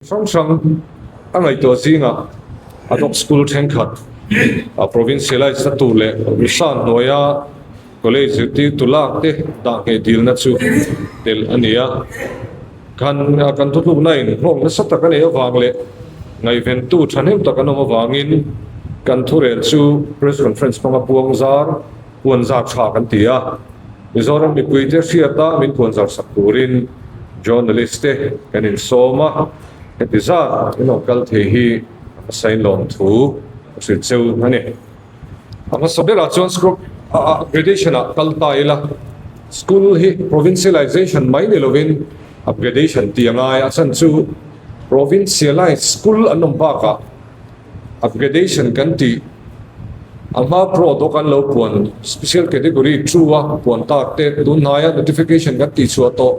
Hrang hrang a ngaihtuah zingah ad hoc school thenkhat a provincialize na tur leh Rusa hnuaia college zirtirtu lak te dah ngheh dilna chu telh a ni a. Kan kan thutlukna in nghawk nasa tak a neih avang leh ngaihventu thahnem tak an awm avangin kan thurel chu press conference hmanga puang zar puan zar tha kan ti a. Mizoram mipuite hriata min puanzar sak turin journalist te kan insawm a, heti zat in awm kal thei hi a hmasa in lawm thu a hrilh cheu a ni. A hmasa berah chuan school upgradation ah kal ta ila, school hi provincialization mai ni lovin upgradation tih a ngai a, a chhan chu provincialized school an awm bakah Upgradation kan tih a hma pro dawk an lo puan special category two a puan tak te tun hnaia notification kan tih chhuah tawh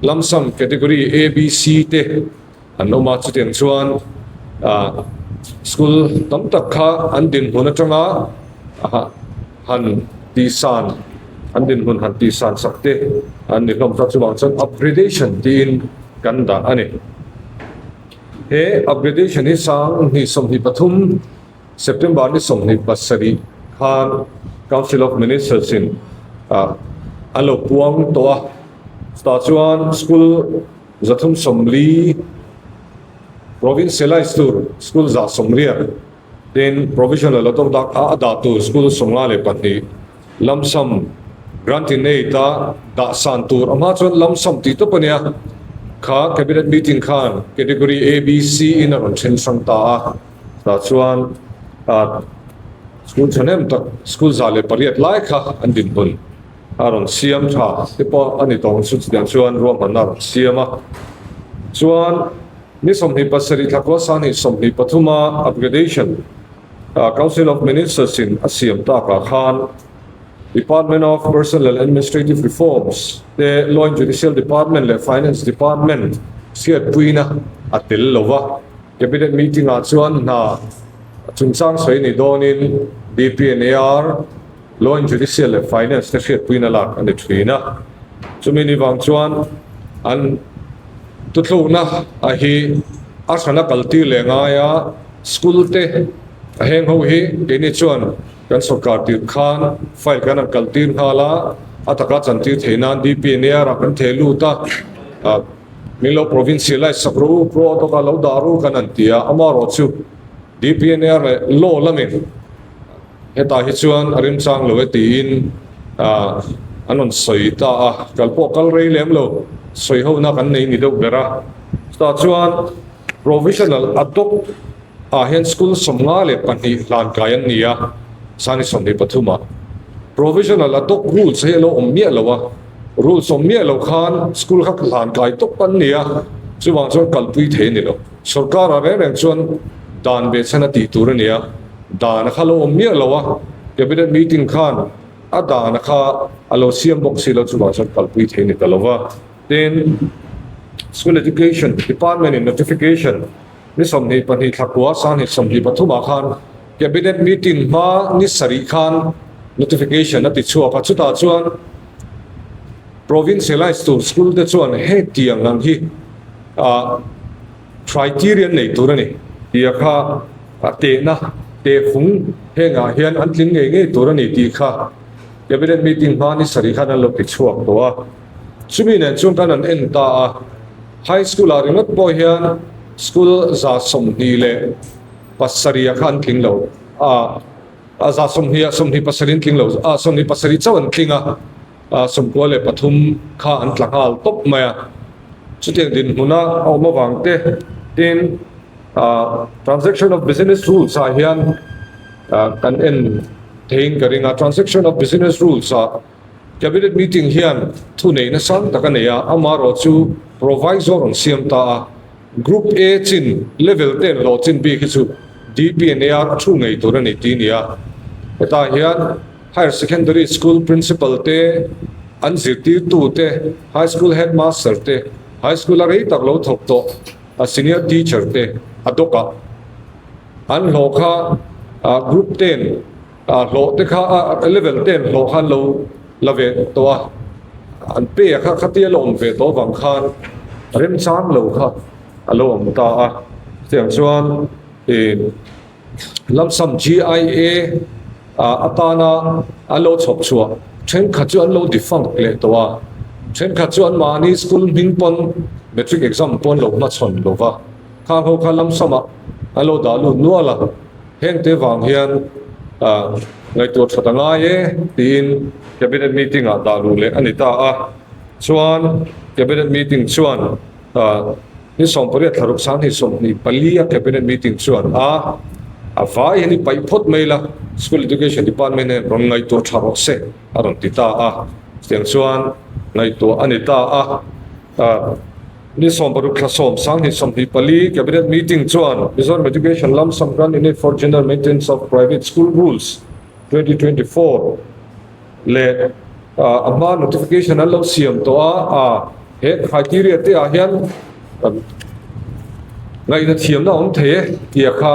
lump sum category A, B, C te an awm a chutiang chuan ah school tam tak kha an dinhmun atanga han tihsan an dinhmun han tihsan sak te an ni hlawm ta chuvang chuan upgradation tiin kan dah a ni. He upgradation hi 2023 September ni 27 khan Council of Ministers in an lo puang tawh a, chutah chuan school 340 provincialized tur school 180 tin provisional a tawk dak a dah tur school 52 lump sum grant in aid a dah san tur a hma chuan lump sum tih tawp a nia kha cabinet meeting khan category A B C in a rawn then hrang ta a tah chuan ah school thahnem tak school 108 lai kha an dinhmun a rawn siam tha te pawh a ni tawng chu chutiang chuan ruahmanna a rawn siam a chuan ni 27 thla kua 2023 a upgradation Council of Ministers in a siam takah khan Department of Personnel and Administrative Reforms te Law and Judicial Department leh Finance Department hriatpuina a tel lo va. Cabinet meeting ah chuan hna chungchang sawi ni dawnin DPNAR, Law and Judicial leh Finance te hriatpuina lak a ni thin a. Chumi ni vang chuan an tuthlukna a hi a hrana kaltir leh ngai a. School te a heng ho hi keini chuan kan sorkar tir khan file kan han kal tir nghal a, a taka chantir theih nan DPNAR ah kan theh lut a, min lo provincialize sak rawh u, pro tawka lo dah ru kan han ti a, amaherawh chu DPNAR leh law lamin hetah hi chuan a remchang lo e tiin an rawn sawi ta a, kal pawh kal rei lem lo, sawi hona kan nei ni deuh ber a, chutah chuan. Provisional ad hoc ah hian school 52 hlan kai an ni a, sani 23 ah. Provisional ad hoc rules hi a lo awm miah lo a, rules awm miah lo khan school kha hlan kai tawp an ni a, chuvang chuan kalpui thei a ni lo. Sorkar ah reng reng chuan dan ve chhan a tih tur a ni a, dan a kha lo awm miah lo a, cabinet meeting khan a dan a kha a lo siam bawk si lo, chuvang chuan kalpui thei a ni ta lo va. Tin, School Education Department in notification ni 22 thla kua 2023 ah khan Cabinet meeting hma ni sarih khan notification a ti chhuak a, chutah chuan provincialized tur school te chuan hetiang ang hi ah criterion nei tur a ni tih kha a tehna tehfung hengah hian an tling ngei ngei tur a ni tih kha Cabinet meeting hma ni sarih khan an lo ti chhuak tawh a. Chumi nen chuan kan han en ta a, High School ah ringawt pawh hian school 27 ah kha an tling lo a, a 20 ah 27 an tling lo a, 27 chauh an tling a, a 93 kha an tla nghal tawp mai a. Chutiang dinhmuna a awm avang te tin Transaction of Business Rules ah hian kan en theiin ka ring a, Transaction of Business Rules ah Cabinet meeting hian thuneihna sang tak a nei a, amaherawh chu proviso rawn siam ta a, Group A chin level ten hlawh chin bik hi chu DPNAR a thu ngei tur a ni tih a ni a. Hetah hian Higher Secondary School Principal te, an zirtirtu te, High School Headmaster te, High School a rei tak lo thawk tawh a Senior Teacher te a dawk a, an hlawh kha Group ten A hlawh te kha a level ten hlawh khan lo la ve tawh a, an pe a kha khatia la awm ve tawh avang khan remchang lo kha a lo awm ta a. Chutiang chuan ih lump sum GIA atana an lo chhawp chhuah thenkhat chu an lo defunct leh tawh a, thenkhat chu anmahni school hming pawn matric exam pawh an lo hmachhawn lo va, khang ho kha lump sum ah an lo dah lut nual a. Hengte vang hian ngaihtuah that a ngai e tiin Cabinet meeting ah dah luh leh a ni ta a. Chuan Cabinet meeting chuan ni 18 thla ruk 2024 a Cabinet meeting chuan a a vai hian i paih phawt mai la, School Education Department hian rawn ngaihtuah tha rawh se a rawn ti ta a. Chutiang chuan ngaihtuah a ni ta a. Ni 16 thla 10 2024 Cabinet meeting chuan Mizoram Education Lump Sum Grant in Aid for General Maintenance of Private School Rules 2024 leh a hma notification an lo siam tawh a, a he criteria te ah hian ngaihna thiamna awm thei e tia kha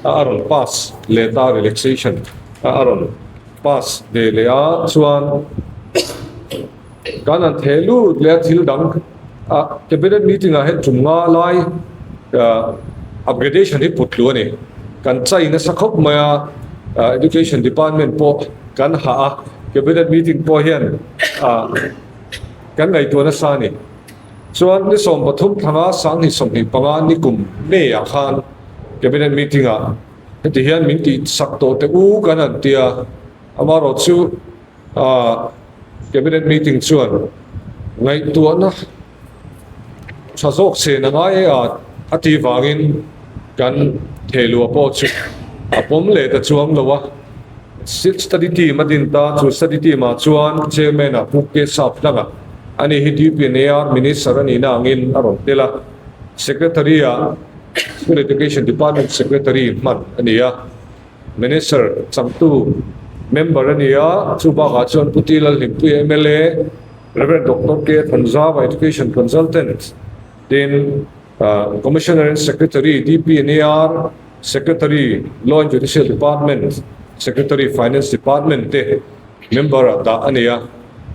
a rawn pass leh ta relaxation a rawn pass ve leh a chuan Kan han theh lut leh a thil dang a cabinet meeting ah hian tum nga lai upgradation hi put tlu a ni. Kan chai nasa khawp mai a, education department pawh kan hah a, cabinet meeting pawh hian kan ngaihtuah nasa a ni. Chuan ni 13 thlanga 2025 nikum May ah khan cabinet meeting ah heti hian min tih sak tawh teh u kan han ti a, amaherawhchu A Cabinet meeting chuan ngaihtuahna tha zawk chen a ngai a a tih vangin kan thehluah pawh chu a pawm leh ta chuang lo a. Study team a din ta, chu study team ah chuan chairman ah Pu K Sap hlanga ani hi DPNAR Minister a nihna angin a rawn tel a, Secretary ah School Education Department Secretary hman a ni a. Minister changtu member a ni a, chu bakah chuan Pu T Lalhlimpuia mla, Rev Doctor K Thanzava Education Consultant, tin Commissioner and Secretary DPNAR, Secretary Law and Judicial Department, Secretary Finance Department te member ah dah a ni a.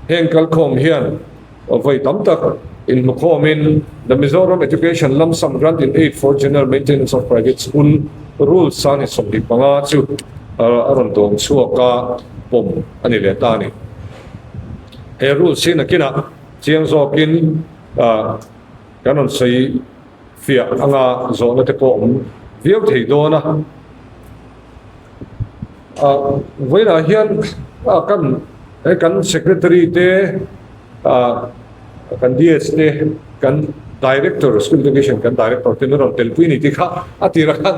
Heng kalkhawm hian vawi tam tak inhmukhawmin The Mizoram Education Lump Sum Grant in Aid for General Maintenance of Private School Rules 2025 chu a rawn dawng chhuak a, pawm a ni leh ta a ni. He rules hi nakinah chiang zawkin kan rawn sawi fiah anga zawhna te pawh awm viau thei dawn a. Vawiinah hian kan kan secretary te kan DS te kan director school education kan director te an rawn telpui a ni tih kha a tirah khan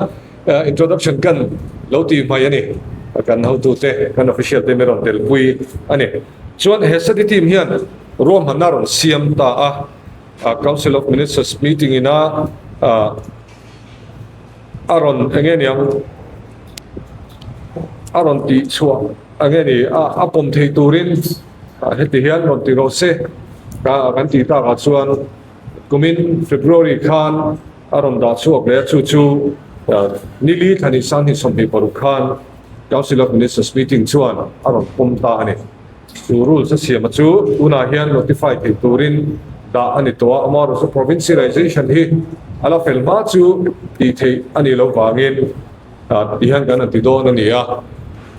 introduction kan lo tih hmai a ni kan hotute kan official te an rawn telpui a ni. Chuan he study team hian ruahmanna a rawn siam ta a council of ministers meeting ina A rawn eng nge niang a rawn tih chhuah eng nge ni a a pawm thei turin heti hian rawn ti rawh se ka kan tih takah chuan kumin February khan a rawn dah chhuak leh a chu chu nili thla 26 khan Council of Ministers meeting chuan a rawn pawm ta a ni. Chu rules a siam a chu tunah hian notify theih turin dah a ni tawh a, amaherawhchu provincialization hi a la fel hma chu tih theih a nih loh vangin ti hian kan han ti dawn a ni a.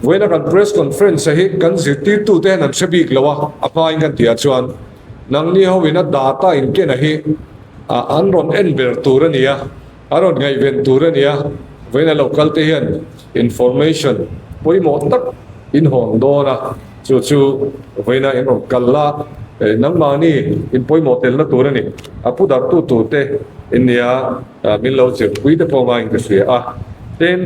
Vawiina kan press conference hi kan zirtirtute hian an hre bik lo a, a hmain kan tih ah chuan nangni ho ina data inkena hi an rawn en ber tur a ni a. A rawn ngaihven tur a nia, vawiin a lo kal te hian information pawimawh tak in hawn dawn a, chu chu vawiina in rawn kal la, nangmahni in pawimawh telna tur a ni, a pu dartu tur te in nia, min lo zirpui te pawh ngaiin ka hria a, tin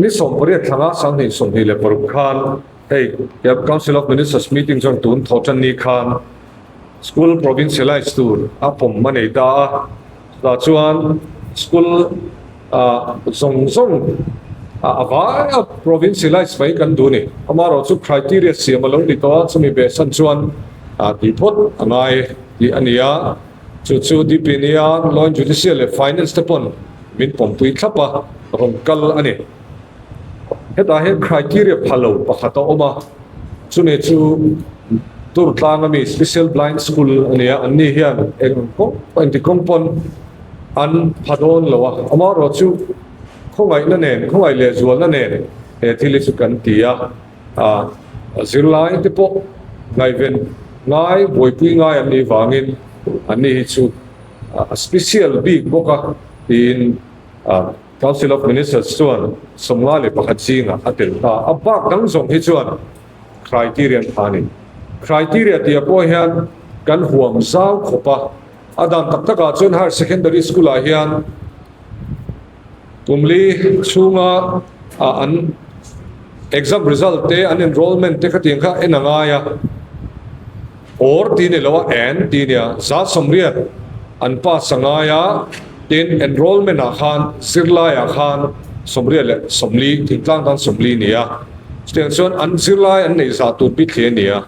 ni 18 thlanga 2026 khan hei Council of Ministers meeting chuan tun thawhtan ni khan School provincialize tur a pawm a nei ta a, chutah chuan school ah zawng zawng a vai a provincialize mai kan duh a ni. Amaherawh chu criteria siam a lo ni tawh a, chumi behsan chuan tih phawt a ngai tih a ni a, chu chu DPNA, Law and Judicial leh Finance te pawn min pawmpui thlap a, rawn kal a ni. Hetah hian criteria pha lo pakhat a awm a, chumi chu. Durtlang ami Special Blind School a nia, an ni hian eng kawng engti kawng pawn an pha dawn lo a, amaherawhchu khawngaihna nen, khawngaih leh zualna nen he thil hi chu kan ti a, ah zirlai te pawh ngaihven ngai, buaipui ngai an nih vangin an ni hi chu a special bik bawk a tiin ah Council of Ministers chuan 51 zingah a tel ta a, bak dang zawng hi chuan criteria an pha a ni. Criteria tih ah pawh hian kan huam zau khawp a, a dan tak takah chuan higher secondary school ah hian kumli chhunga an exam result te an enrollment te khatiang kha en a ngai a, or tih a ni lo a and tih a nia, 80% an pass a ngai a, tin enrollment ah khan zirlai ah khan 84 thingtlang tan 40 a ni a, chutiang chuan an zirlai an neih zah tur bik hle a ni a,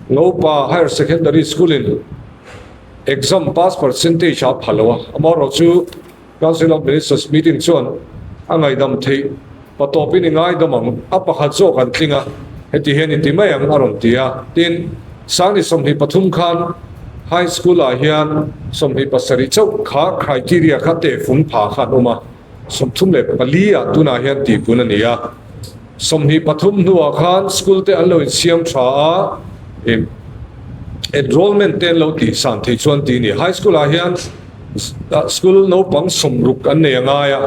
Ngopa Higher Secondary School in exam pass percentage a pha lo a, amaherawhchu Council of Ministers meeting chuan a ngaihdam theih patawpin i ngaidam ang, a pakhat zawk an tling a, heti hian i ti mai ang a rawn ti a. Tin, Sangni 23 khan High School ah hian 27 chauh kha criteria kha tehfung pha kha an awm a, 34 ah tunah hian tihpun a ni a. 23 hnuah khan school te an lo insiam tha a, enrollment te an lo tihsan thei chuan ti a ni. High School ah hian School naupang 60 an nei a ngai a,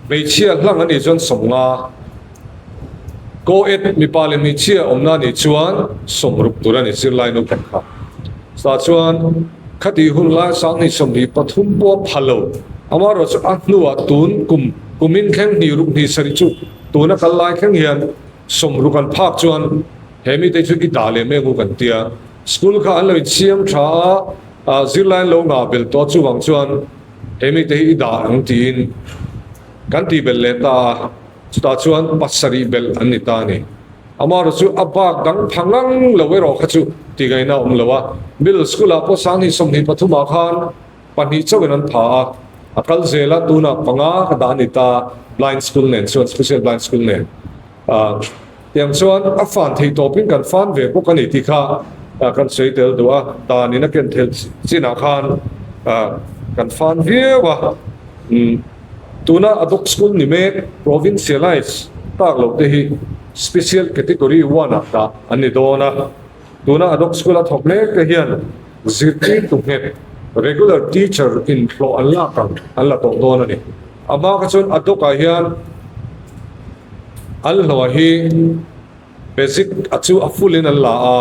hmeichhia hlang a nih chuan 50. Co-ed mipa leh hmeichhia awmna a nih chuan 60 tur a ni zirlai naupang kha. Chutah chuan khatih hun lai 2023 pawh a pha lo. Amaherawhchu a hnuah tun kum kumin thleng hnih ruk hnih sarih chu tuna kal lai thleng hian 60 an phak chuan he mite chu i dah leh mek u kan tia. School kha an lo insiam tha a. Zirlai an lo ngah belh tawh chuvang chuan he mite hi i dah ang tiin kan tih belh leh ta a, chutah chuan pasarih belh an ni ta a ni. Amaherawhchu chu a bak dang pha ngang lo erawh kha chu tih ngaihna a awm lo a, middle school ah pawh 2023 ah khan pahnih chauhin an pha a, a kal zel a, tunah panga ka dah a ni ta blind school nen chuan special blind school nen. Tiang chuan a fan theih tawpin kan fan ve bawk a ni tih kha kan sawi tel duh a, danin a ken thel chinah khan kan fan viau a. Tuna ad hoc school ni mek provincialize tak loh te hi special category one ah dah an ni dawn a. Tuna ad hoc school a thawk mek te hian zirtirtu nghet regular teacher inhlawh an lak ang an la tawh dawn a ni. A hma kha chuan ad hoc ah hian An hlawh hi basic a chu a full in an la a,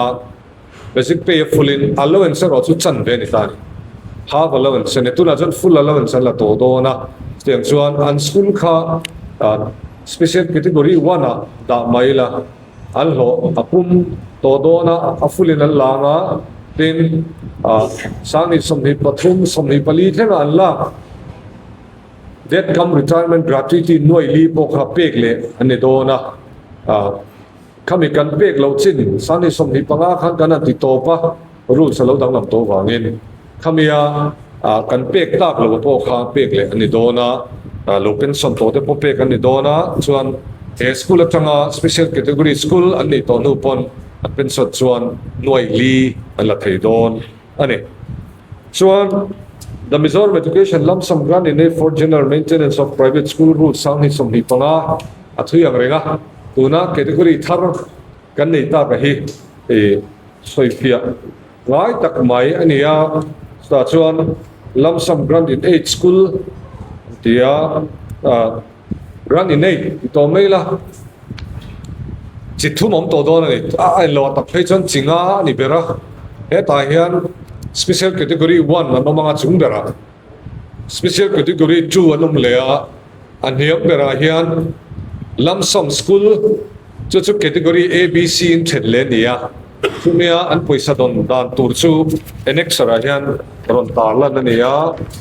basic pay a full in allowance erawh chu chan ve a ni ta a ni. Half allowance a ni. Tunah chuan full allowance an la tawh dawn a, chutiang chuan an school kha special category one ah dah mai ila an hlawh a pum tawh dawn a, a full in an la ang a, tin 2023, 24 thlengah an lak. Death cum retirement gratuity nuai li pawh kha pek leh an ni dawn a, khami kan pek loh chin 2025 khan kan han ti tawp a, rules a lo danglam tawh vangin khamia kan pek tak lo pawh kha pek leh an ni dawn a, lo pension tawh te pawh pek an ni dawn a, chuan he school atanga special category school an nih tawh hnu pawn an pension chuan nuai li an la thei dawn a ni. Chuan The Mizoram Education Lump Sum Grant in Aid for General Maintenance of Private School Rules 2025 a thui ang reng a, tuna category thar kan nei tak a hi i sawifiah ngai tak mai a ni a, chutah chuan Lump Sum Grant in Aid School an ti a, Grant in Aid ti tawh mai la, chi thum awm tawh dawn a ni. A enloh tak phei chuan chi nga a ni ber a, hetah hian special category one an awm anga chung berah special category two an awm leh a, a hniam berah hian lump sum school chu chu category A, B, C in then leh a ni a, chumia an pawisa dawn dan tur chu annexure ah hian rawn tarlan a ni a,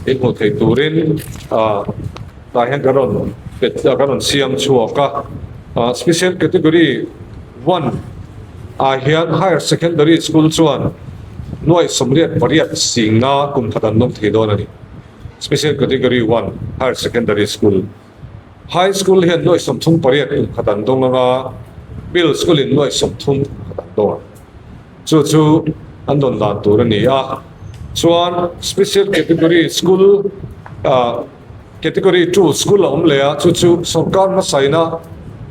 inhmuh theih turin ah. Tah hian kan rawn pet kan rawn siam chhuak a, special category one ah hian higher secondary school chuan nuai 88 singna kum khat an nawm thei dawn a ni. Special category one higher secondary school high school hian nuai 38 kum khat an dawng anga middle school in nuai 30 kum khat an dawng ang. Chu chu an dawn dan tur a ni a. Chuan special category school ah category 2 school a awm leh a, chu chu sorkar hmasaina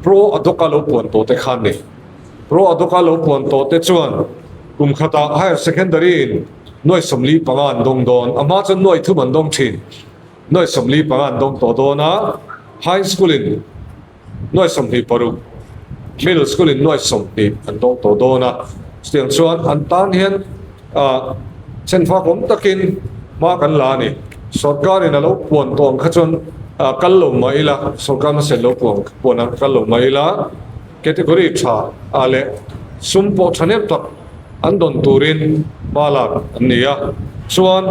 pro ad hoc a lo puan tawh te kha a ni. Pro ad hoc a lo puan tawh te chuan kum khatah higher secondary in nuai 45 an dawng dawn, a hma chuan nuai thum an dawng thin. Nuai 45 an dawng tawh dawn a, high school in nuai 26, middle school in nuai 20 an dawng tawh dawn a. Chutiang chuan an tan hian ah chenfak awm takin hma kan la a ni. Sorkar in a lo puan tawh ang kha chuan ah kal lo mah ila, sorkar hmasa in lo puan puan ang kal lo mah ila, category tha ah leh sum pawh thahnem tak an dawn turin hma lak an ni a. Chuan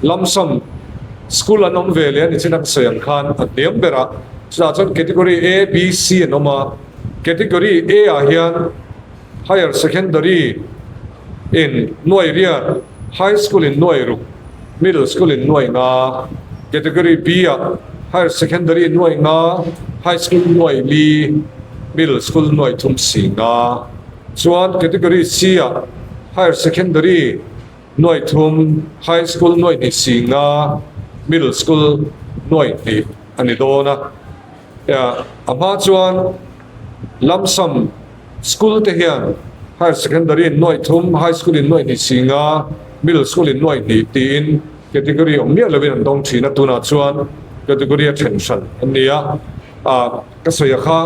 lump sum school an awm ve leh a ni chin a ka sawi ang khan a hniam ber a, chutah chuan category A, B, C an awm a. Category A ah hian higher secondary in nuai riat, high school in nuai ruk, middle school in nuai nga, category B ah higher secondary nuai nga, high school nuai li, middle school nuai thum si nga. Chuan category C ah higher secondary nuai thum, high school nuai hnih si nga, middle school nuai hnih a ni dawn a. A hma chuan lump sum school te hian higher secondary in nuai thum, high school in nuai hnih si nga, middle school in nuai hnih tiin category awm miah lovin an dawng thin a, tunah chuan category a then hran an ni a. Ka sawi a kha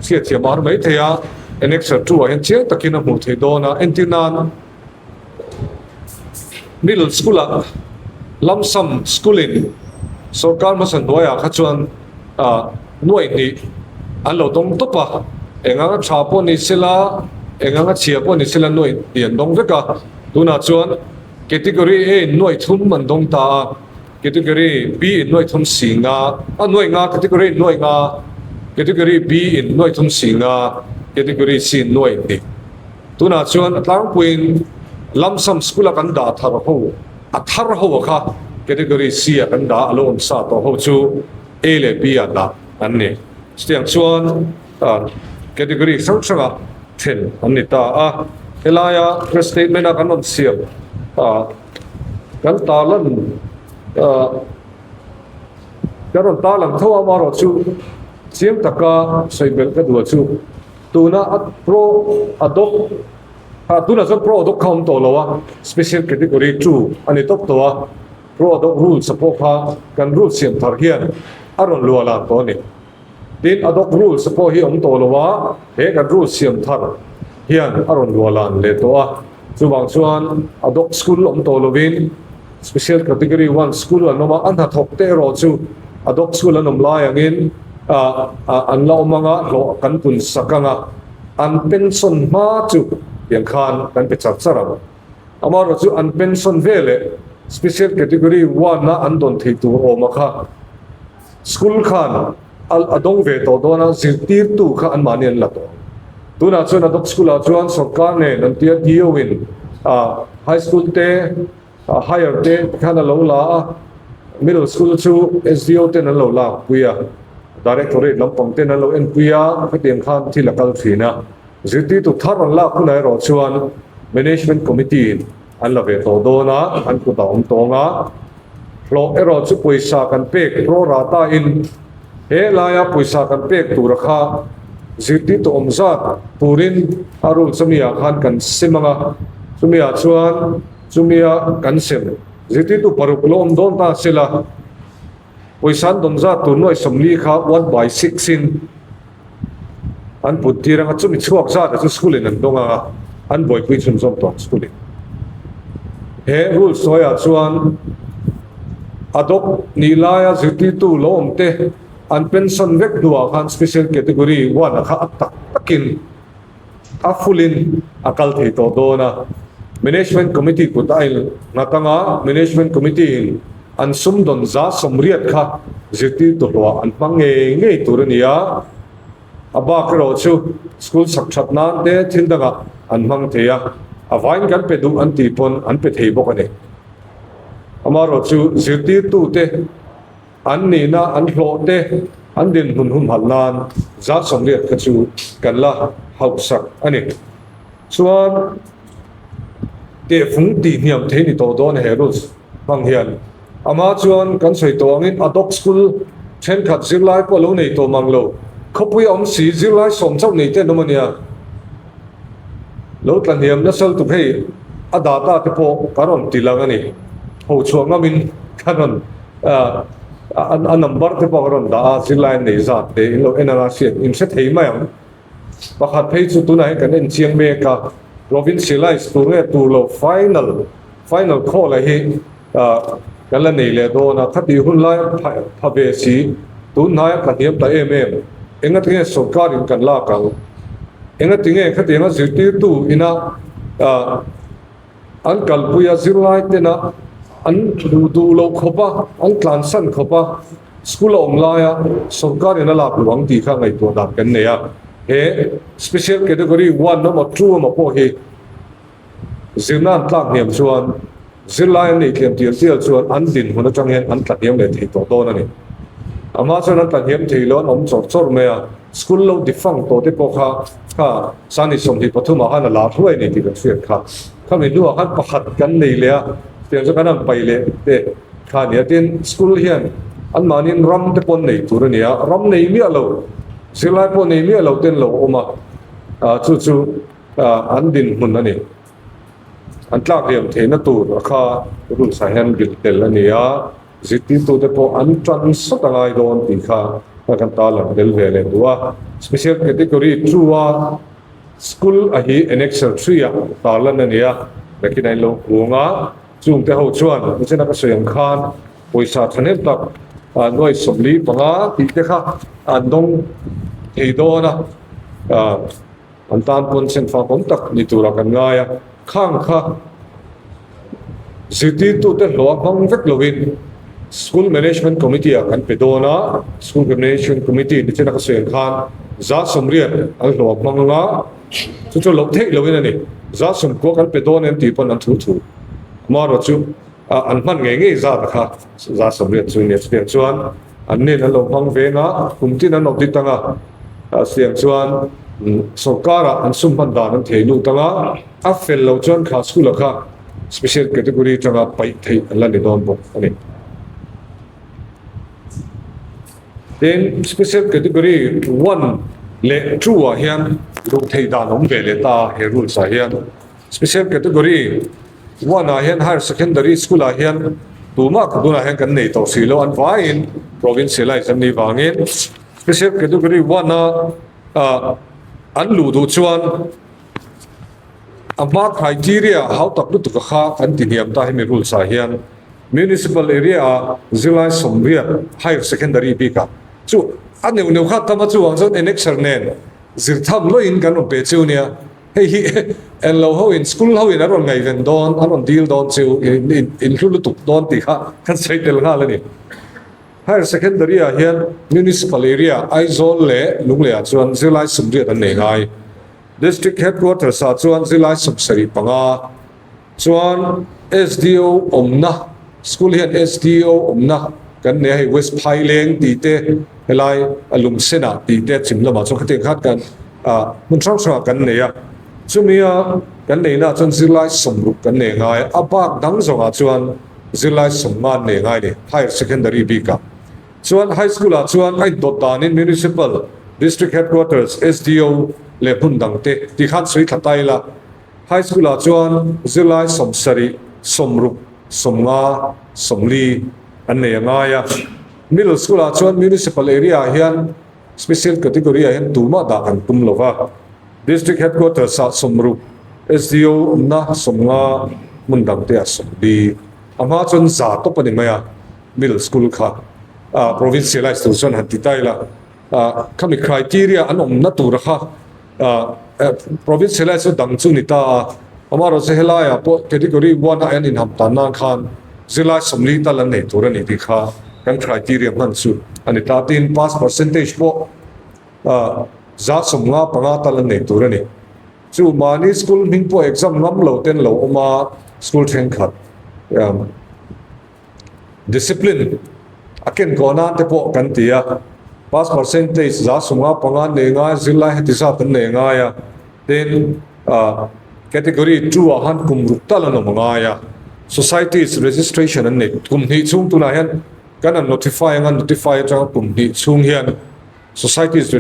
chhiat thiam a har mai thei a, Annexure 2 ah hian chiang takin a hmuh theih dawn a, entir nan Middle School ah lump sum school in sorkar hmasa hnuaiah kha chuan nuaih hnih an lo dawng tawp a, eng anga tha pawh ni sela, eng anga chhia pawh ni sela nuaih hnih an dawng vek a, tunah chuan Category A in nuaih thum an dawng ta a. Category B in nuaih thum si nga, a nuaih nga category in nuaih nga, Category B in nuaih thum si nga, Category C in nuaih hnih. Tunah chuan a tlangpuiin lump sum school a kan dah thar ho, a thar ho a kha Category C a kan dah a lo awm sa tawh ho chu A leh B ah dah an ni. Chutiang chuan category hrang hrangah then an ni ta a. Helaia press statement a kan rawn siam Kan tarlan kan rawn tarlan tho a amaherawh chu chiang taka sawi belh ka duh chu tuna a pro ad hoc ah tunah chuan pro ad hoc kha a awm tawh lo a special category 2 a ni tawp tawh a pro ad hoc rules a pawh kha kan rules siam thar hian a rawn luah lan tawh a ni. Tin, ad hoc rules pawh hi a awm tawh lo a, he kan rules siam thar hian a rawn luah lan leh tawh a. Chuvang chuan ad hoc school awm tawh lovin special category one school an awm a, a hnathawk te erawh chu ad hoc school an awm lai angin an la awm anga hlawh kan pun sak anga an pension hma chu tiang khan kan pe char char ang. Amaherawh chu an pension veleh special category one a an dawn theih tur awm a kha. School khan a dawng ve tawh dawn a, zirtirtu kha anmahni an la tawh ang. Tunah chuan ad hoc school ah chuan sorkar nen an tia DO in high school te, higher te khan a lo la a, middle school chu SDO ten an lo lak pui a, directorate lampang ten an lo enpui a, khatiang khan thil a kal thin a. Zirtirtu thar an lak hunah erawh chuan management committee in an la ve tawh dawn a, an kut a awm tawng a. Hlawh erawh chu pawisa kan pek pro rata in he laia pawisa kan pek tura kha zirtirtu awm zat turin a rule chumi ah khan kan sem ang a, chumi ah chuan chumi a kan sem zirtirtu paruk lo awm dawn ta sela pawisa an dawn zat tur nuai 40 kha one by six in an put tir ang a, chumi chhuak zat ah chu school in an dawng ang a, an buaipui chhunzawm tawh ang school in. He rule sawiah chuan ad hoc nih laia zirtirtu lo awm te an pension vek hnuah khan special category one a kha a tak takin a full in a kal thei tawh dawn a. Management committee kut a in nghat anga management committee in an sumdawn za 80 kha zirtirtu hlawh an hmang ngei ngei tur a ni a. A bak erawh chu school sak that nan te thil dangah an hmang thei a, a vaiin kan pe duh an tih pawn an pe thei bawk a ni. Amaherawh chu zirtirtute an nihna, an hlawh te, an dinhmun humhalh nan 80% kha chu kan la hauhsak a ni. Chuan. Tehfung tih hniam thei ni tawh dawn he rules hmang hian. Amah chuan kan sawi tawh angin ad hoc school thenkhat zirlai pawh lo nei tawh mang lo. Khawpui a awm si, zirlai sawm chauh nei te an awm a nia. Lo tla hniam nasa lutuk hei a data te pawh ka rawn ti lang a ni. Ho chhuah ngamin ka rawn a number te pawh ka rawn dah a, zirlai an nei zat te in lo en anga hriat in hre thei mai ang. Pakhat phei chu tunah hian kan en chiang mek a, provincialize tur nge tur lo final final call a hi kan la nei leh dawn a, khatih hun lai pha ve si, tun hnaia ka hniam ta em em, engati nge sorkar in kan lak ang, engati nge khatianga zirtirtu ina an kalpui a zirlai tena an duh duh loh khawp a, an tlansan khawp a, School a awm laia sorkar in a lak luh ang tih kha ngaihtuah dan kan nei a, he special category one emaw two emaw pawh hi zirna an tlak hniam chuan zirlai an neih tliam tial tial chuan an dinhmun atang hian an tla hniam leh thei tawh dawn a ni. Amah chuan an tla hniam thei lo an awm chawrh chawrh mai a, school lo defunct tawh te pawh kha kha Sani 23 ah khan a lar hluai a ni tih kan hriat kha. Khami hnuah khan pakhat kan nei leh a, tiang chu kan han pai leh te. Kha nia tin school hian anmahniin ram te pawh an nei tur a ni a, ram nei miah lo, zirlai pawh nei miah lo ten lo awm a, chu chu an dinhmun a ni. An tlak liam theihna tur a kha rules ah hian bilh tel a ni a, zirtirtute pawh an tan sawt a ngai dawn tih kha kan tarlang tel ve leh duh a. Special category 2 a school a hi annexure 3 ah tarlan a ni a, nakin a inlo hung a. Chungte ho chuan nichina ka sawi ang khan pawisa thahnem tak nuai 45 tih te kha an dawng thei dawn a, an tan pawn senfak awm tak ni turah kan ngai a, khang kha zirtirtute hlawh a hmang vek lovin School Management Committee ah kan pe dawn a, School Management Committee nichina ka sawi ang khan 80% an hlawh a hmang anga chu chu loh theih lovin a ni, 90% kan pe dawn em tih pawn an thu thu. Amaherawh chu an hman ngei ngei zat kha 80% chu nia chutiang chuan an nen an lo hmang veng a, kum tin an audit anga chutiang chuan sorkar ah an sum hman dan an thei lut anga a fel lo chuan kha school ah kha special category atanga paih theih an la ni dawn bawk a ni. Tin, special category 1 leh 2 ah hian luh theih dan awm ve leh ta he rules ah hian. Special category 1 ah hian Higher Secondary School ah hian tumah ka tunah hian kan nei tawh si lo an vaiin provincialize an nih vangin Special category 1 a an luh duh chuan a hma criteria hau tak lutuk a kha kan ti hniam ta hemi rules ah hian Municipal area ah zirlai 80 Higher Secondary bik ah chu a neuh neuh kha tam a chuvang chuan annexure nen zir tham loin kan rawn pe cheu nia. Hei hi en lo ho in school ho in an rawn ngaihven dawn, an rawn deal dawn chu in hlu lutuk dawn tih kha kan sawi tel nghal a ni. Higher Secondary ah hian Municipal Area Aizawl leh Lunglei ah chuan zirlai 80 an nei ngai. District Headquarters ah chuan zirlai 75. Chuan SDO awmna, school hian SDO awmna kan nei a hei West Phaileng tih te helai a Lungsen ah tih te chhim lamah chuan khatiang khan kan ah hmun hrang hrang ah kan nei a, chumi a kan nei na ah chuan zirlai 60 kan nei ngai a, a bak dang zawng ah chuan zirlai 50 an nei ngai a ni Higher Secondary bik ah. Chuan High School ah chuan a indawt danin Municipal, District Headquarters, SDO leh hmun dang te ti khan sawi thla ta ila. High School ah chuan zirlai 70, 60, 50, 40 an nei a ngai a. Middle School ah chuan Municipal area ah hian Special Category ah hian tumah dah kan tum lo va. District Headquarters ah 60, SDO awmna 50, hmun dang te ah 40. A hma chuan 100 tawp a ni mai a, Middle School kha provincialize tur chuan han ti ta ila. Khami criteria an awmna tura kha Provincialize chu dang chu ni ta a, amaherawhchu helaiah pawh category 1 a an inham tan nan khan zirlai 40 tal an nei tur a ni tih kha kan criteria hman chu a ni ta. Tin, pass percentage pawh 55% tal an nei tur a ni. Chu mahni school hming pawh exam ngam lo ten lo awm a, school thenkhat Discipline a ken kawh nan te pawh kan ti a, pass percentage 55% an nei ngai, zirlai heti zat an nei ngai a, tin ah. Category two ah khan kum ruk tal an awm a ngai a, Societies registration an nei. Kum hnih chhung tunah hian kan han notify anga notify atanga kum hnih chhung hian Societies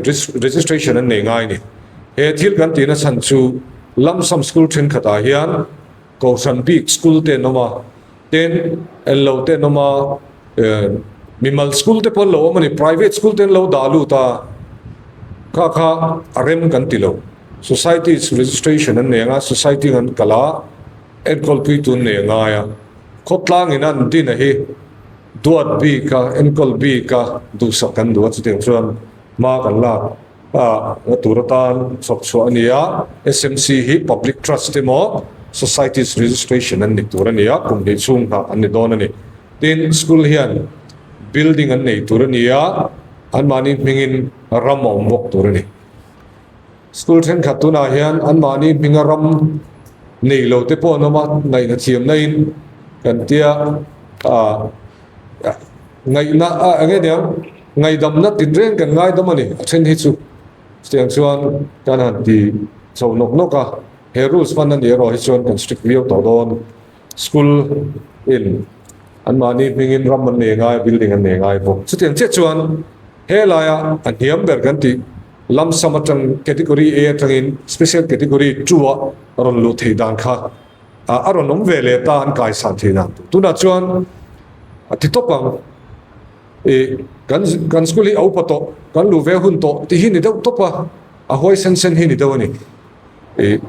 registration an nei ngai a ni. He thil kan tihna chhan chu lump sum school thenkhatah hian Kohhran bik school te an awm a, tin enlo te an awm a, mimal school te pawh an lo awm a ni, private school te an lo dah lut a, kha kha a rem kan ti lo. Societies registration an nei ang a, society an kal a, enkawl pui tun nei a ngai a, khawtlang in an din a hi duat bik a, enkawl bik a, duhsak kan duh a, chutiang chuan hma kan lak. A nga tur atan chhawp chhuah a ni a, SMC hi Public Trust emaw Societies Registration an ni tur a ni a, kum hnih chhung nghah an ni dawn a ni. Tin, school hian building an nei tur a ni a, anmahni hmingin ram a awm bawk tur a ni. School thenkhat tunah hian anmahni hminga ram nei lo te pawh an awm a, ngaihna thiamna in kan tia ah Ngaihna a eng nge niang? Ngaihdamna tinreng kan ngaidam a ni, a then hi chu. Chutiang chuan kan han ti chho nawk nawk a, he rules hman a nih erawh hi chuan kan strict viau tawh dawn. School in anmahni hmingin ram an nei ngai, building an nei ngai bawk. Chutiang chiah chuan he laia a hniam ber kan tih lump sum atang category A atangin special category 2 a rawn luh theih dan kha a rawn awm ve leh ta an kaisan thei dan tur. Tunah chuan a ti tawp ang, i kan kan school hi a upa tawh, kan luh ve hun tawh tih hi ni deuh tawp a, a huai sen sen hi ni deuh a ni. I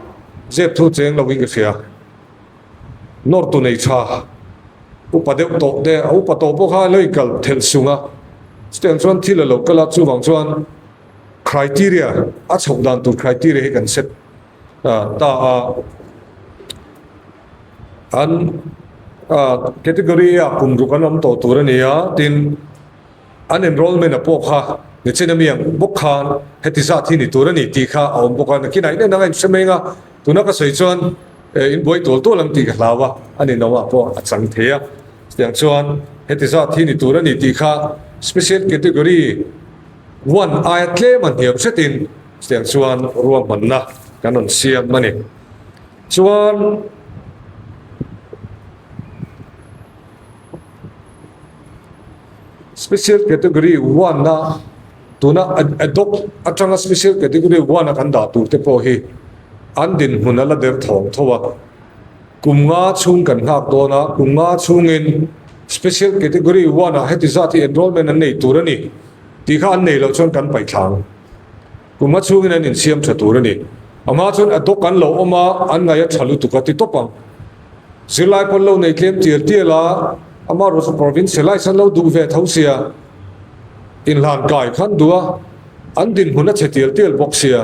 zep thu cheng lovin ka hria, nawr tu nei tha upa deuh tawh te, a upa tawh pawh kha a lo inkal thelh sung a, chutiang chuan thil a lo kal a, chuvang chuan criteria a chhoh dan tur criteria hi kan set. ta a an category a kum ruk an awm tawh tur a ni a tin an enrollment a pawh kha nichin ami ang bawk khan heti zat hi ni tur a ni tih kha a awm bawk a nakinah in en anga in hre mai anga tuna ka sawi chuan in buai tual tual ang tih ka hlau a a ni no ah pawh a chang thei a chutiang chuan heti zat hi ni tur a ni tih kha special category one aia tlem a hniam hretin Chutiang chuan ruahmanna kan rawn siam a ni. Chuan Special Category one a tuna adopt atanga Special Category one a kan dah tur te pawh hi an dinhmun a la der thawng tho a. Kum nga chhung kan nghak dawn a, kum nga chhungin Special Category one ah heti zat hi enrollment an nei tur a ni tih kha an nei loh chuan kan paih thlang. Kum a chhungin an insiam tha tur a ni. Amah chuan a dawk an lo awm a, an ngaih a tha lutuk a ti tawp ang. Zirlai pawn lo nei tlem tial tial a, amah erawh chu provincialize an lo duh ve tho sia, inhlan kai kha an duh a, an dinhmun a chhe tial tial bawk sia,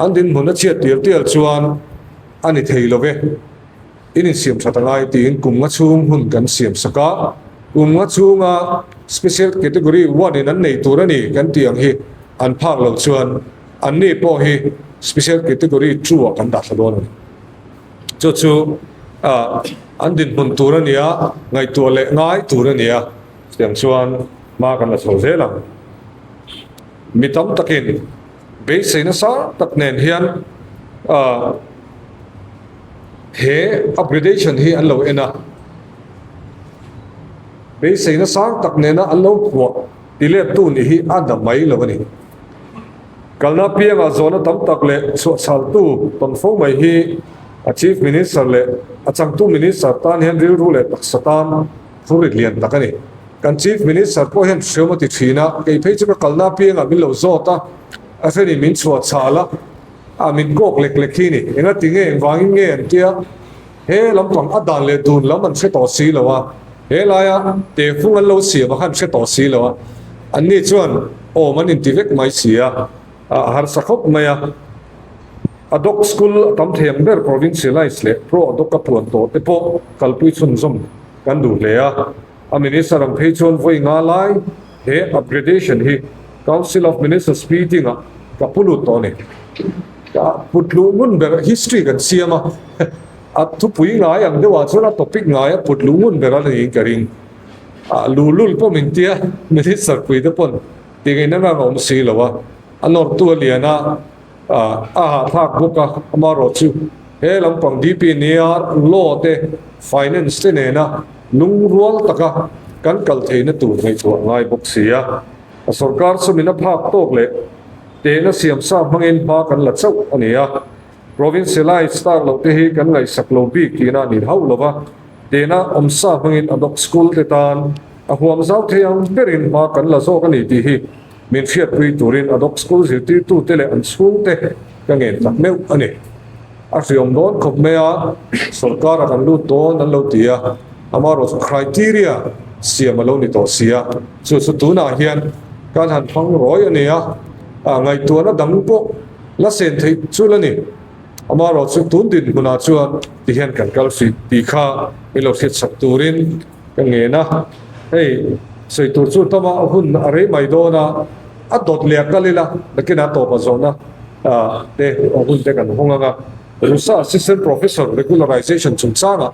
an dinhmun a chhiat tial tial chuan a ni thei lo ve. In insiam that a ngai tiin kum nga chhung hun kan siam sak a, kum nga chhunga Special Category one in an nei tur a ni kan tih ang hi an phak loh chuan anni pawh hi Special Category two ah kan dah thla dawn a ni. Chu chu an dinhmun tur a ni a, ngaihtuah leh ngai tur a ni a, chutiang chuan hma kan la chho zel ang. Mi tam takin beisei nasa tak nen hian He upgradation hi an lo en a, beiseina sang tak nena an lo phuah ti lettu nih hi a na mai lo a ni. Kalna piangah zawhna tam tak leh chhuahchhaltu tawn fo mai hi a Chief Minister leh a changtu Minister tan hian rilru leh taksa tan phurrit lian tak a ni. Kan Chief Minister pawh hian hriam a ti thin a, kei phei chu ka kalna piangah min lo zawt a, a hrenin min chhuahchhal a, A min kawk lek lek hi ni. Enga ti nge, engvangin nge an tia? He lampang a dan leh dun lam an hre tawh si lo a, he laia tehfung an lo siam a kha an hre tawh si lo a, anni chuan awm an inti vek mai si a, a harsa khawp mai a. Adhoc School a tam thei ang ber Provincialize leh Pro Adhoc a puan tawh te pawh kalpui chhunzawm kan duh hle a. A Minister ang phei chuan vawi nga lai he upgradation hi Council of Ministers meeting ah ka pu lut tawh a ni. Ka put luh ngun ber history kan siam a, a thupui ngai ang deuh ah chuan a topic ngai a put luh ngun ber a niin ka ring. Ah luhlul pawh min tia Minister pui te pawn ti ngaihna ngang a awm si lo a, a nawrtu a lian a, ah a hahthlak bawk a, amaherawhchu. He lampang DPNR law te, finance te nena lungrual taka kan kal theihna tur ngaihtuah ngai bawk si a. A sorkar sumin a phak tawk leh tehna siamsa hmangin hma kan la chauh a ni a. Provincialise tak loh te hi kan ngaihsak lo bik tihna a ni hauh lo va, tehna awmsa hmangin ad hoc school te tan a huam zau thei ang berin hma kan la zawk a ni tih hi min hriatpui turin ad hoc school zirtirtute leh an chhungte ka ngen tak meuh a ni. A hriawm dawn khawp mai a, sorkara kan lut dawn an lo ti a, amaherawhchu criteria siam a lo ni tawh si a, chu chu tunah hian kan han hmang rawi a ni a, ngaihtuahna dang pawh la sen theih chu la ni. Amaherawhchu tun dinhmunah chuan ti hian kan kal hrih tih kha min lo hriatsak turin ka ngen a, hei sawi tur chu tama hun a rei mai dawn a, a dawt leh a kal ila nakinah tawpa zawhna te hun te kan hawng ang a. Rusa Assistant Professor Regularization chungchangah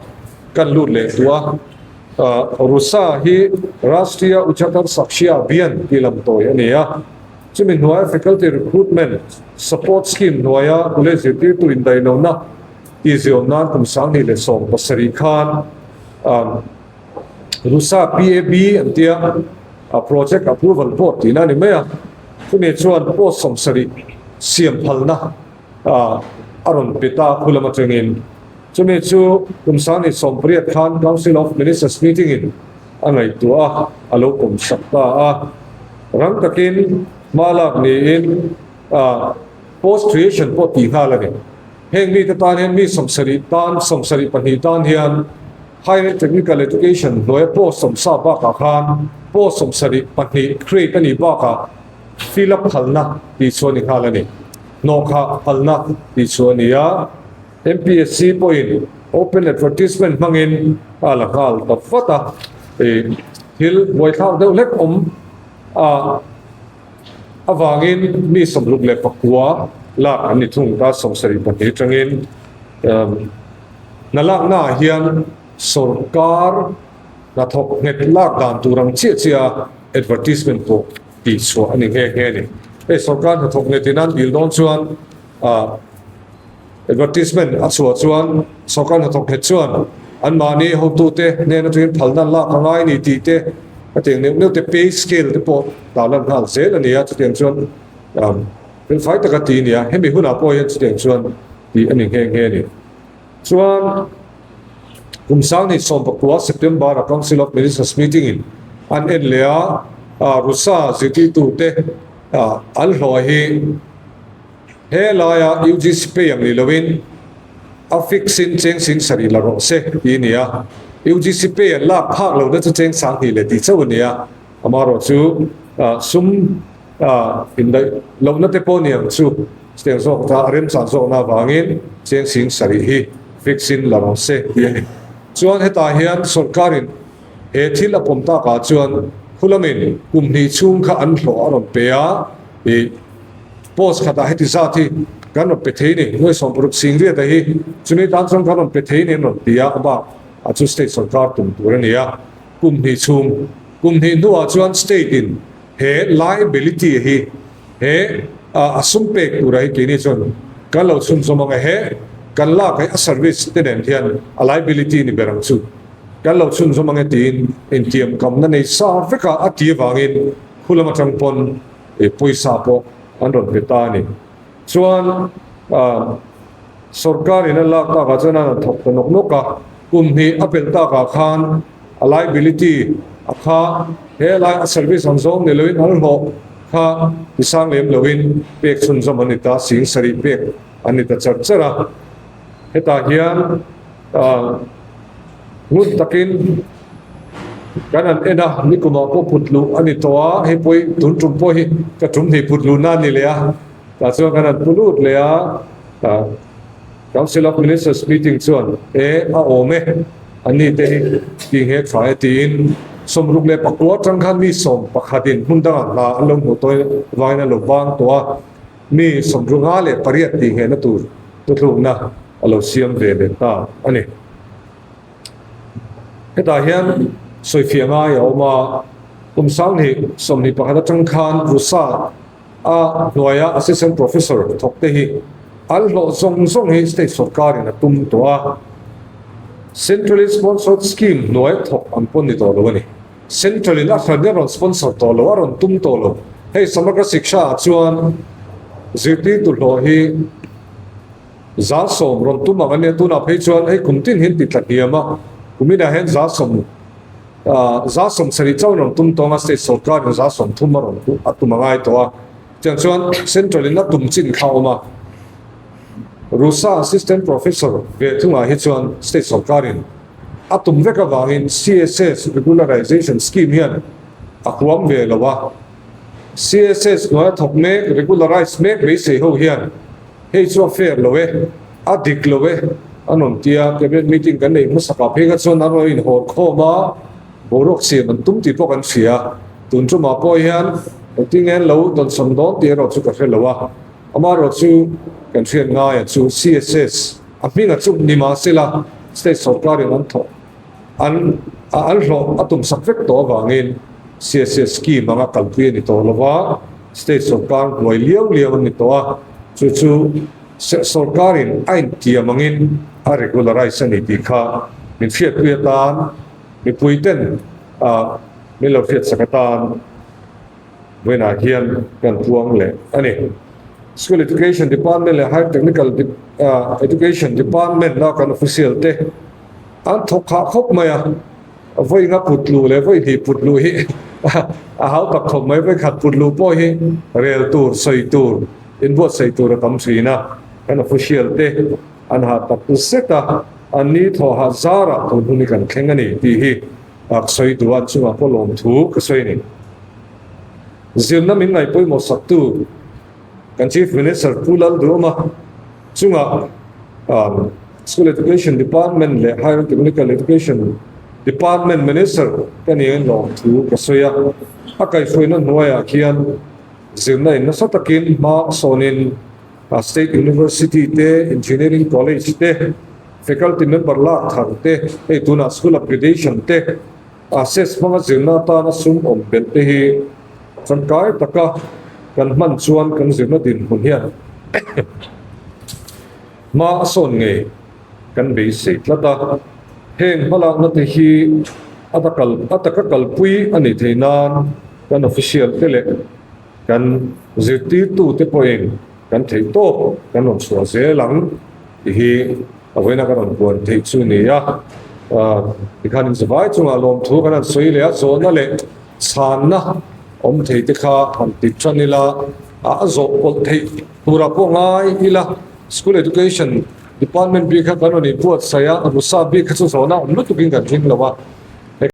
kan lut leh duh a, Rusa hi Rashtriya Uchatar Sakshya Abhiyan tih lam tawi a ni a, chumi hnuaia Faculty Recruitment Support Scheme hnuaia college zirtirtu indaihlohna tihziawm nan kum 2017 khan Rusa PAB an tia a Project Approval Board tihna a ni mai a, chumi chuan post 70 siam phalna a rawn pe ta khu lam atangin. Chumi chu kum 2018 khan Council of Ministers meeting in a ngaihtuah a, a lo pawm sak ta a. Rang takin hma lak niin post creation pawh tih nghal a ni. Heng mite tan hian mi 70 tan, 72 tan hian Higher Technical Education hnuaia post sawmsa bakah khan post 72 create a nih bakah fill up phalna tih chu a ni nghal a ni. Hnawhkhah phalna tih chu a ni a, MPSC pawhin open advertisement hmangin a la nghal ta vat a, thil buaithlak deuh hlek awm a avangin mi 69 lak an ni thung ta, 72 atangin hna laknaah hian sorkar hnathawk nghet lak dan tur ang chiah chiah a advertisement pawh tih chhuah a ni nghe nghe a ni. Hei sorkar hnathawk nghet in an dil dawn chuan advertisement a chhuah chuan sorkar hnathawk nghet chuan anmahni hotute hnen atangin phalna an lak a ngai a ni tih te a tiang neuh neuh te pay scale te pawh tarlan nghal zel a ni a, chutiang chuan felfai taka tih a ni a, hemi hunah pawh hian chutiang chuan tih a ni nghe nghe a ni. Chuan kum 2019 September a Council of Ministers meeting in an en leh a, Rusa zirtirtute an hlawh hi he laia UGC pay ang ni loin a fix in cheng 70,000 la rawh se tih a ni a, UGC pay an lak phak lohna chu cheng 2000 leh tih chauh a ni a, amaherawh chu sum indaih lohna te pawh ni ang chu. Chutiang zawk ta a remchang zawkna avangin cheng 70,000 hi fix in la rawh se tih a ni. Chuan hetah hian sorkarin he thil a pawm takah chuan khulamin kum hnih chhung kha an hlawh a rawn pe a, ih post khatah heti zat hi kan rawn pe thei ni, nuai 60 singriata hi chumi tan chuan kan rawn pe thei ni an rawn ti a, a bak a chu state sorkar tum tur a ni a, kum hnih chhung. Kum hnih hnuah chuan state in he liability hi He a sum pek tura hi keini chuan kan lo chhunzawm ang e. He kan lak hi a service te nen hian a liability ni ber ang chu. Kan lo chhunzawm ang e tiin intiam kamna nei sa veka a ti avangin khu lam atang pawn pawisa pawh an rawn pe ta a ni. Chuan sorkarin a lak takah chuan an rawn thawk ta nawk nawk a, kum hnih a pelh takah khan a liability a kha he lai a service ang zawng ni loin an hlawh kha ti sang lem loin pek chhunzawm an ni ta, 70,000 pek an ni ta char char a. Hetah hian ngun takin kan han en a, nikumah pawh put luh a ni tawh a, hei pawh hi tun tum pawh hi ka tum hnih put luhna a ni leh a, tah chuan kan han pu lut leh a. Council of Ministers meeting chuan e a awm e, an ni te hi tih nghe tha e tiin 69 atang khan mi 11 in hmun dangah hna an lo hmuh tawh vangin an lo bang tawh a, mi 68 tih nghehna tur thuthlukna a lo siam ve leh ta a ni. Hetah hian sawifiah ngai a awm a, kum 2021 atang khan Rusa a hnuaia Assistant Professor thawk te hi. An hlawh zawng zawng hi state sorkarin a tum tawh a, centrally sponsored scheme hnuai thawk ang pawn ni tawh lo a ni. Central in a hran a rawn sponsor tawh lo, a rawn tum tawh lo. Hei Samagra Shiksha ah chuan zirtirtu hlawh hi 110 rawn tum ang a nia, tunah phei chuan hei kum tin hian ti tla hniam a, kum inah hian 110 170 chauh in rawn tum tawng a, state sorkar in 130 a rawn a tum a ngai tawh a. Tiang chuan Central in a tum chin kha a awm a, RUSA Assistant Professor ve thungah hi chuan State sorkarin a tum vek avangin CSS Regularization Scheme hian a huam ve lo a, CSS hnuaia thawk mek, regularize mek beisei ho hian hei chu a fair lo e, a dik lo e an rawn ti a, Cabinet meeting kan neih hmasakah phei kha chuan an rawn inhawr khawm a, boruak siam an tum tih pawh kan hria. Tun tumah pawh hian engtin nge an lo dawnsawn dawn tih erawh chu ka hre lo a, amaherawh chu kan hriat ngaia chu CSS a hminga chu ni mahsela state sorkarin an thawh an an hlawh a tumsak vek tawh avangin CSS scheme anga kalpui a ni tawh lo va, state sorkar hnuai liau liau an ni tawh a, chu chu sorkarin a intiam angin a regularize a ni tih kha min hriatpui atan mipui ten a Min lo hriatsak atan vawiinah hian kan puang leh a ni. School Education Department leh Higher Technical Education Department a kan official te an thawk khah khawp mai a, vawiinga put luh leh vawihnih put luh hi a hau tak khawp mai, vawikhat put luh pawh hi rel tur, sawi tur, inbuatsaih tur a tam thin a, kan official te an hah tak zet a, an ni thawhah zarah tun hun hi kan thleng a ni tih hi Ka sawi duh a, chungah pawh lawmthu ka sawi a ni. Zirna min ngaih pawimawh saktu kan Chief Minister Pu Lalduhawma chungah School Education Department leh Higher Technical Education Department Minister ka ni angin lawmthu ka sawi a. A kaihhruaina hnuaiah khian zirna in nasa takin hma sawnin State University te, Engineering College te, Faculty member lak thar te, hei tunah school upgradation te, assess hmanga zirna atana sum awm belh te hi tangkai taka kan hman chuan kan zirna dinhmun hian hma a sawn ngei kan beisei tlat a. Heng hmalakna te hi a taka kalpui a nih theih nan kan official te leh kan zirtirtute pawhin kan theih tawp kan rawn chhuah zel ang tih hi a vawiina ka rawn puan theih chu ni a. Tikhan inzavai chungah lawmthu kan han sawi leh a, zawhna leh chhanna awm thei te kha han ti tan ila, a zawh pawlh theih turah pawh ngai ila, School Education Department bik kha kan rawn inbuatsaih a, Rusa bik kha chu zawhna awm lutukin kan hring lo a.